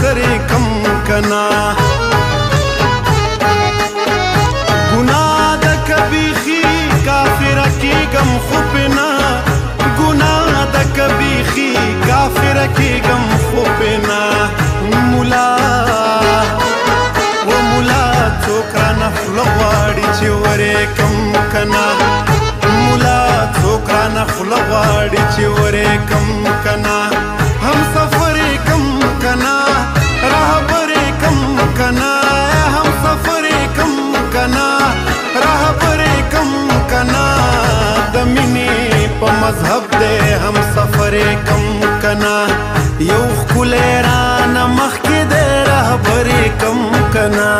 سرې کم کنا. ګناه د کبیخي کافر کېږم خو پنا، ګناه د کبیخي کافر کېږم خو پنا. مولا و مولا څوک رانه خوله غواړي چې ورې کم کنا، مولا څوک رانه خوله غواړي چې ورې کم کنا. هم سفر کم کنا، راهبر کم کنا، هم سفر کم کنا، راهبر کم کنا. د مینې په مذهب دی هم سفر کم کنا، یو ښکلی رانه مخکې دی راهبر کم کنا.